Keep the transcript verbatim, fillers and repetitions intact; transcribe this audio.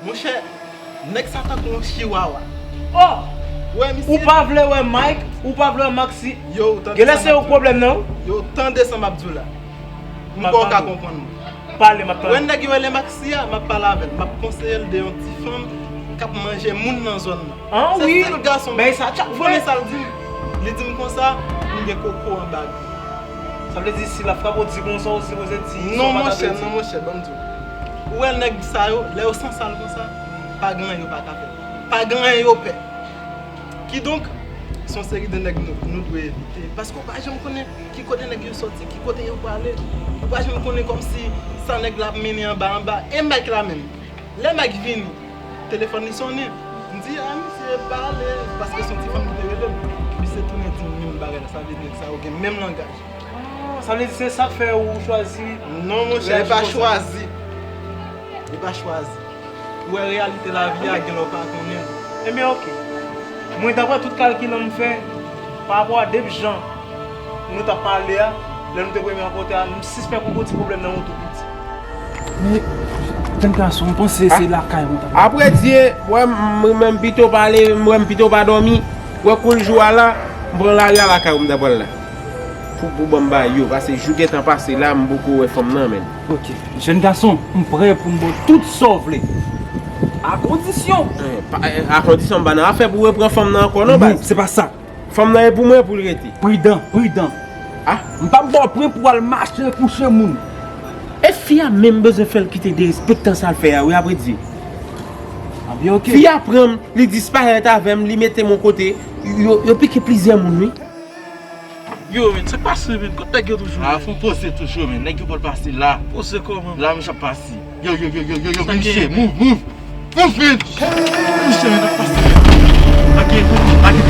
Monchè, nèg sa tankou yon chiwawa. Oh! Ou pa vle wè Mike, ou pa vle wè Maxi. Yo, ou tande sa m ap di w la? Yo, tande sa m ap di w la. M kwè w ka konprann mwen. Pale, m ap tande. Wè nèg yo rele Maxi a, m ap pale avè l. M ap konseye l de yon ti fanm k ap manje moun nan zòn nan. Se sèl gason. Ou konnen sa l di m? Li di m konsa, m gen koko anba gri. Sa vle di si l ap frape w di konsa, ou sipoze di non, monchè, non, monchè, ban m di w. Ou wè nèg sa yo, lè yo sansal konsa, pa gen anyen yo pa ka fè. Pa gen anyen yo pè. Kidonk, se yon seri de nèg nou, nou dwe evite. Paske w pa janm konnen ki kote nèg yo soti, ki kote yo prale. Ou pa janm konnen kòmsi sa nèg la ap mennen anba anba. E Mike la menm. Lè Mike vini, telefòn li sonnen. M di, a, misye pale, paske se yon ti fanm ki te rele m. Misye tounen di m menm bagay la, sa vle di nèg sa yo gen menm langaj. Ah, sa vle di se sa k fè ou chwazi. Non, monchè, e pa chwazi. E pa chwazi. Ou wè reyalite lavi a, gen lè w pa konnen. Ebyen, oke. Mwen, daprè tout kalkil m fè, pa rapò a depi jan nou t ap pale a, lè nou te premye rankontre a, m sispèk yon gwo ti pwoblèm nan wout ou piti. Men, jèn gason, m panse se lakay ou t ap. Apre Dye, wè m, m, m pito pale, m wè m pito pa dòmi. Wè koul jou a la, m pran lari a lakay ou m ta pral la. Pou, pou ban m bay yo, paske jou gentan pase la, m poko wè fanm nan, menn. Ok. Jèn gason, m prè pou m ba w tout sa w vle. A kondisyon. Eh, pa, eh, a kondisyon m pa nan afè pou repran fanm nan ankò, non, baz. Non, se pa sa. Fanm nan e pou mwen pou l rete. Pridan, pridan. Ah? M p ap ba w pwen pou w al mache kouche moun. E fi a menm bezwen fè l kite derespektan sa l fè a, wi, apre Dye. Anben, ok. Fi a pran m, li disparèt avè m, li mete m yon kote, yo, yo pike plizyè moun, wi. Yo, men, sa k pase, men? Kot nèg yo toujou? Ah, fè yon poze toujou, men. Nèg yo pral pase la. Poze kòman? La, men, sa k pase. Yo, yo, yo, yo, yo, yo, mesye, move, move. Move, men. Mesye, men, n ap pase. Lage, lage